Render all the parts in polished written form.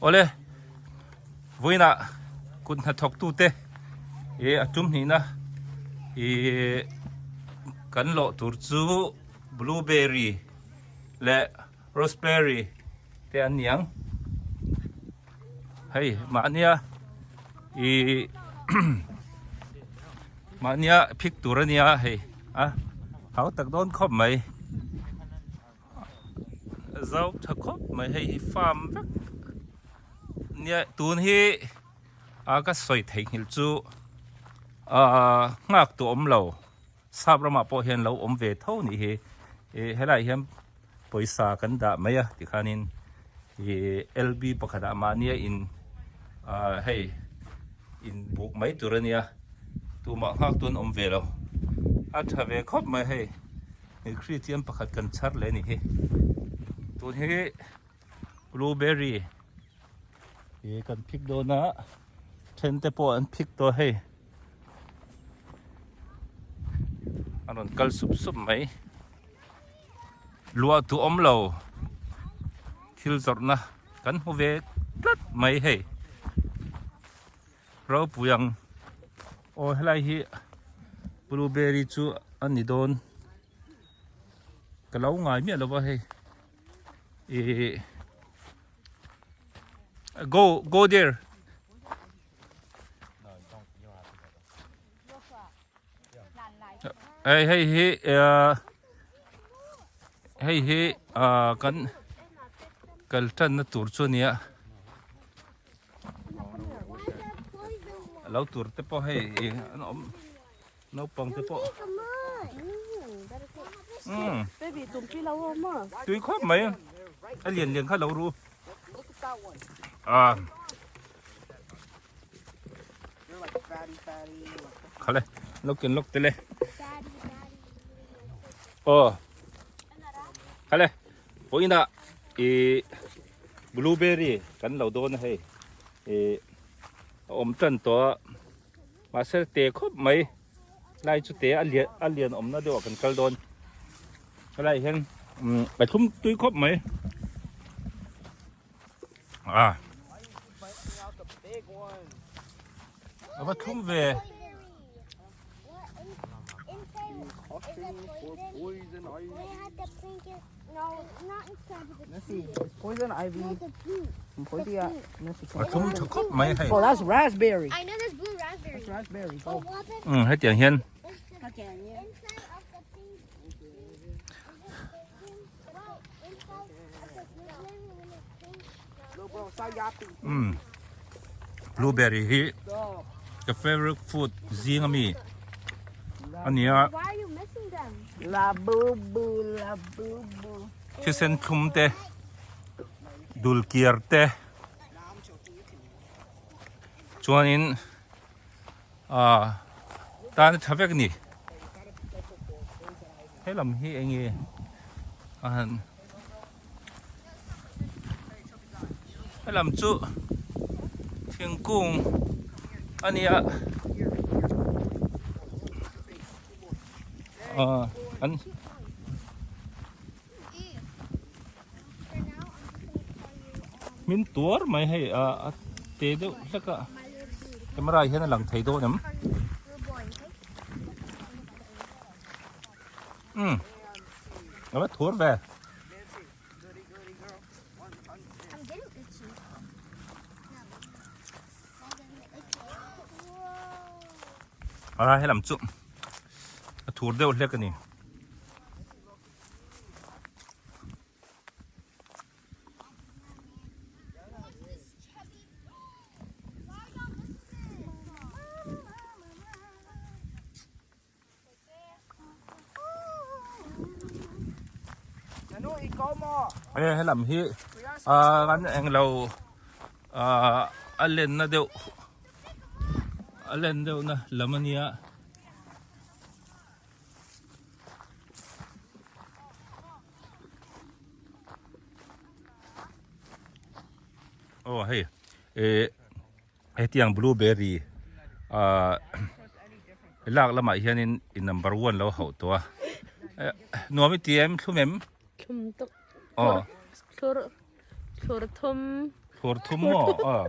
Awle vawiinah kut hnathawk tute ih a tum hnihna ih kan lawh tur chu blueberry leh raspberry te an ni ang hei mahnia ih mahnia phik tur a nia hei a hau tak dawn khawp mai. Zau tha khawp mai hei hi farm vek nia tun hi a ka sawi theihnghilh chu ahh nghak tu awm lo sap ramah pawh hian lo awm ve tho nih hi ih helaiah hian pawisa kan dah mai a tikhanin ih L B pakhatah mahnia in ahh hei in buk mai tur a nia tumah nghak tu an awm ve lo a tha ve khawp mai hei. He Kristian pakhat kan chhar leh a ni hi. Tun hi blueberry ih kan phik dawn a then te pawh an phik tawh hei. A rawn kal sup sup mai. Luah tu awm lo thil zawrhna kan hmu ve tlat mai hei. Ropui ang aw helai hi blueberry chu a ni dawn ka lo ngai miah lova hei ih go go there hei hei hi ah hei hi ah kan kal tanna tur chu a nia. Lo tur te pawh hei ih an awm naupang te pawh umm tui khawp mai a lian lian kha lo ru ah khale lo ken lawk tele aw khale vawiinah ih Blueberry kan lo dawn a hei ih a awm tan tawh a mahse te khawp mai lai chu te a lian a lian awmna deuh ah kan kal dawn helai hian umm a thlum tui khawp mai a a va thlum ve. A thlum tha khawp mai hei. Umm hetiang hian umm blueberry hi ka favourite food zing ami a ni a thisen thlum te dul kiar te chuanin ah tan a tha vek a ni he lam hi eng nge a han he lam chu thingkung a ni a ah an Min tuar mai hei a a te deuh hlek a camera ah hian a lang thei dawn em umm a va thur ve. A helam chu a thur deuh hlek a ni. E helam hi ah kan englo ah a lenna deuh a len deuhna lam a nia. Aw hei eh hetiang blueberry ah lak lamah hianin i number one lo hauh tawh a nuam i ti em thlum em thlum tuk aw thlur thlur thum. Thlur thum maw? Aw.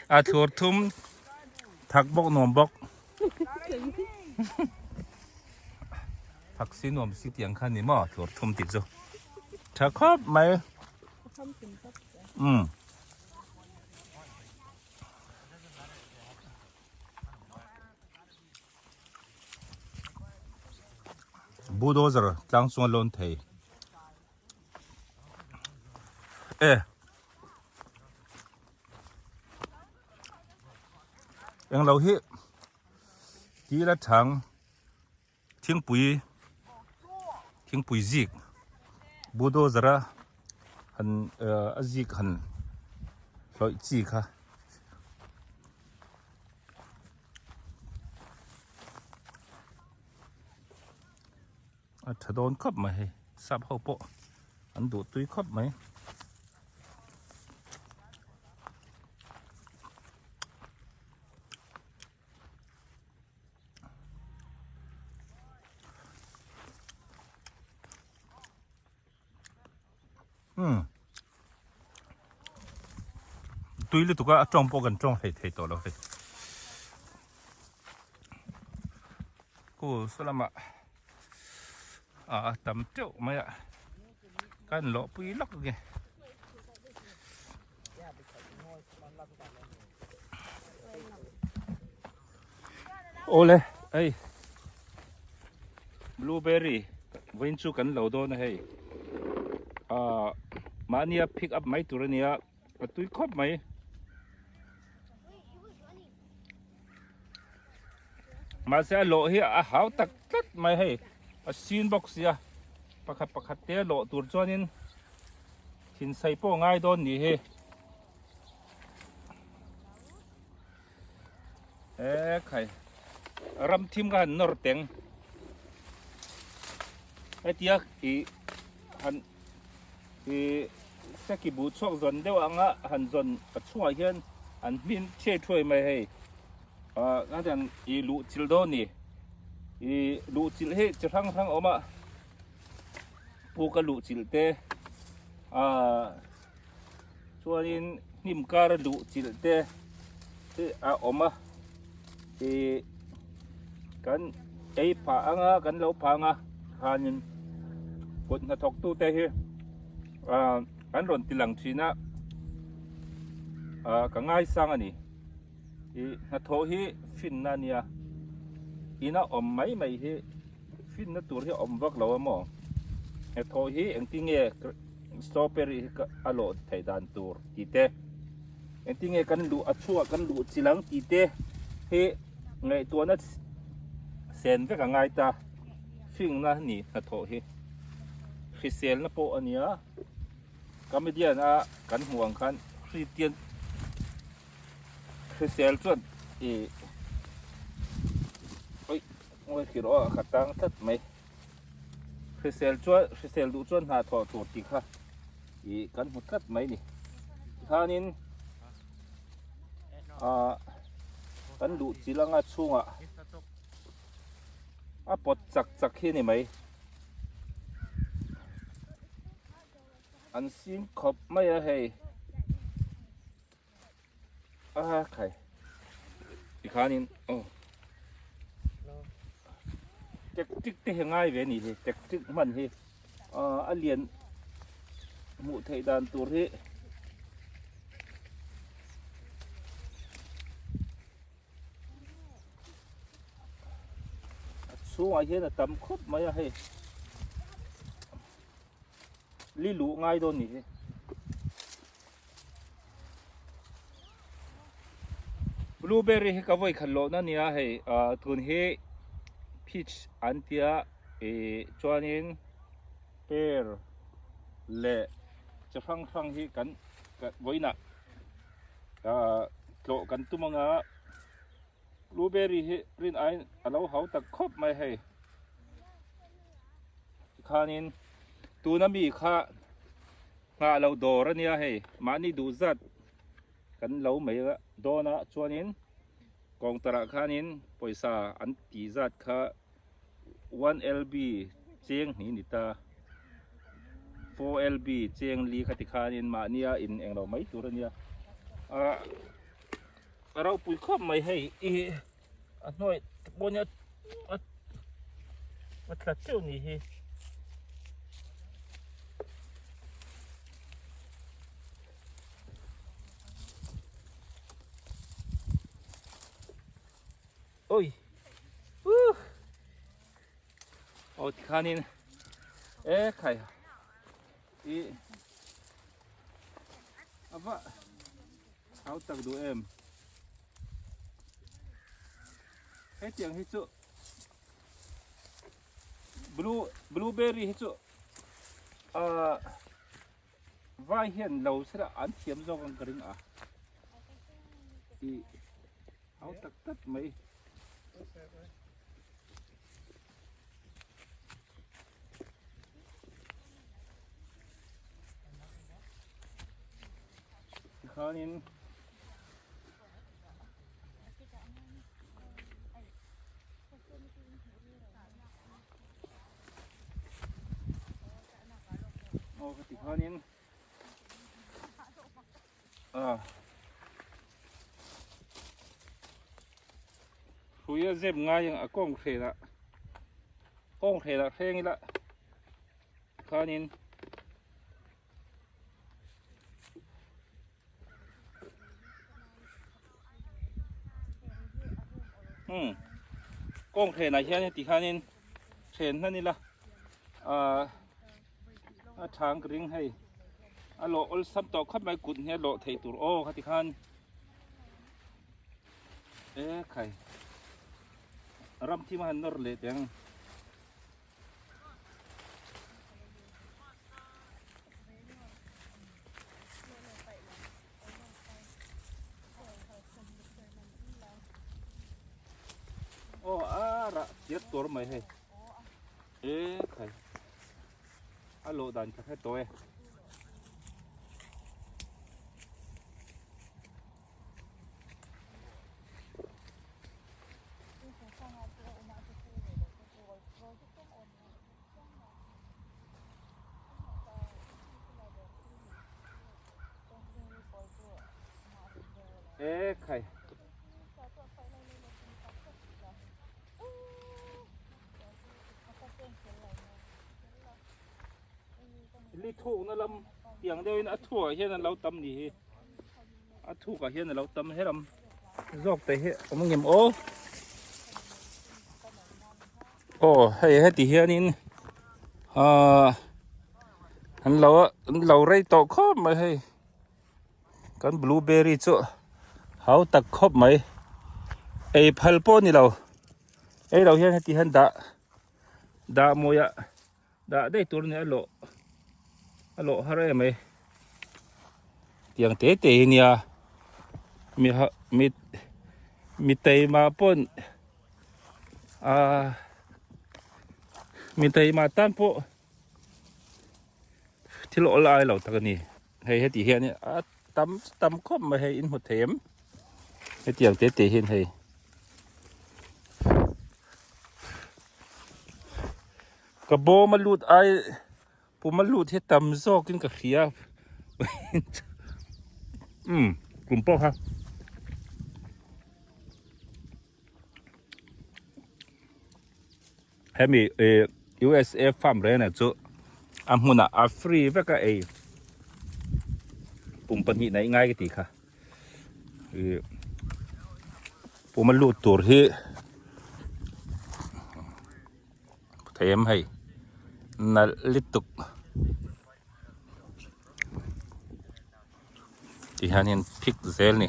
A thlur thum thak bawk nuam bawk. Thak si nuam si tiang kha ni maw thlur thum tih chu. Tha khawp mai. Umm. Bulldozer tlang chunga lawn thei. E. Englo hi tila thang thingpui thingpui zik bulldozer a han a zik han hlawih chi kha. A tha dawn khawp mai hei sap ho pawh an duh tui khawp mai. Umm tui lutuk a a tawng pawh kan tawng hlei thei tawh lo hei khu saw lamah a tam teuh mai a kan lawh pui lawk nge. Awle hei blueberry vawiin chu kan lo dawn a hei ah mahnia pick up mai tur ania a tui khawp mai mahse a lawh hi a hau tak tlat mai hei a sin bawk sia pakhat pakhat te a lawh tur chuanin thinsai pawh a ngai dawn nih hi. E khai ram thim ka han nawr teng hetia i han i seki bu chhuak zawn deuh anga han zawn a chhungah hian an hmin thiai thuai mai hei ah hetiang i luh chilh dawn ni i luh chilh hi chi hrang hrang a awm a puk a luh chilh te ah. Chuanin hnim kar a luh chilh te hi a awm a ih kan ei phah anga kan lo phah anga khanin kut hnathawk tu te hi ah an rawn ti lang thin a ah ka ngaisang a ni ih hnathawh hi finna a nia ina awm mai mai hi finna tur hi a awm vak lo a maw hnathawh hi engtin nge. Strawberry hi a lawh theih dan tur tih te engtin nge kan luh a chhuah kan luh chi lang tih te hi ngaihtuahna sen vek a ngai ta fingna a ni hnathawh hi hriselna pawh a nia comedian a kan hmuh ang khan Christian hrisel chuan ih oi ngawi khi rawh a ka tang tlat mai. Hrisel chuan hrisel duh chuan hna thawh tur tih kha ih kan hmu tlat mai ni. Tikhanin ah kan luh chilh anga chhungah a pawt chak chak hi a ni mai. An sim khawp mai a hei. A khai tikhanin aw tactic te hi ngai ve a nih hi tactic hman hi a lian hmuh theih dan tur hi a chhungah hian a tam khawp mai a hei li luh ngai dawn nih hi. Blueberry hi ka vawi khat lohna nia hei ah tun hi peach an tia ih chuanin pear leh chi hrang hrang hi kan vawiinah ah tlawh kan tum anga blueberry hi rin aiin a lo hau tak khawp mai hei tikhanin tuna mi kha. Nghah lo dawr a nia hei mahni duh zat kan lo mai dawn a chuanin counter ah khanin pawisa an tih zat kha one lb cheng hnih a ni ta. 4LB cheng li kha tikhanin mahnia in englo mai tur a nia ah a ropui khawp mai hei i a hnuai pawh nia a a tla teuh ni hi. Oi uh aw tikhanin e khai i ava hau tak duh em hetiang hi chu blue blueberry hi chu ah Vai hian lo sela an thiam zawk ang ka ring a i hau tak tak mai. Tikhanin Aw ka ti khanin ah hrui a zep ngai ang a kawng hrenah kawng hrenah hreng ila khanin umm kawng hrenah hian heti khanin hren hman ila ahh a chhang ka ring hei a lawh awlsam tawh khawp mai kut hi a lawh theih tur aw khati khan e khai ram thim a han nawr leh teh ang. Aw a rah chiar tur mai hei e khai a lawh dan ka hre tawh e. E khai. Li thukna lam tiang deuhin a thuah hian an lo tam ni hi. A thukah hian a lo tam her ang zawk te hi awm ngem aw. Aw hei heti hianin ahh an lo an lo rei tawh khawp mai hei kan blueberry chu hau tak khawp mai ei phal pawh a ni lo ei lo hian heti hian dah dah mawiah Dah daih tur nia a lawh a lawh har em mai tiang te te hi nia mi ha mi mi taima pawn ahh mi taima tan pawh thil awl ai lo tak a ni hei heti hian a tam tam khawp mai hei in hmu thei em hetiang te te hian hei. Ka bawm a lut ai pum a lut hi tam zawk in ka hria umm kum pawh kha hemi eh USA farm reng reng chu a hmunah a free vek a ei pum pahnih neih ngai ka tih kha. Ih puma lut tur hi thei em hei nalh lutuk ti hianin phik zel ni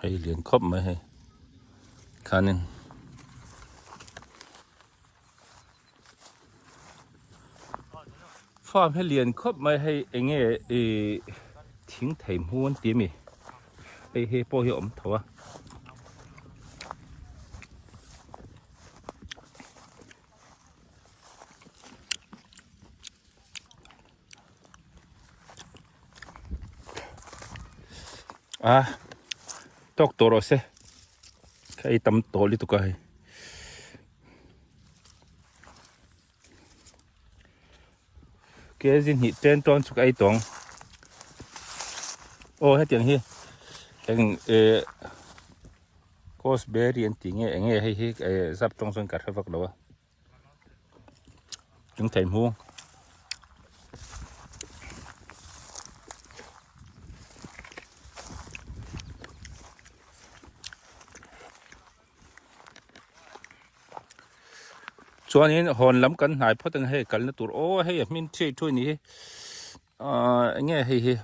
hei lian khawp mai hei khanin. Farm hi lian khawp mai hei eng nge ih thing thei hmu an ti a mi hei hei pawh hi a awm tho a. A tawk tawh rawh se ka ei tam tawh lutuk a hei. Kg hnih ten tawn chu ka ei tawng. Aw hetiang hi eng eh Cosberry an tih nge eng nge hei hi eh zap tawng chuan ka hre vak lo a. Chung thei hmung. Chuanin hawn lam kan hnai phawt ang hei kalna tur aw hei a hmin ṭhiai ṭhuai ni hi ahh eng nge hei hi.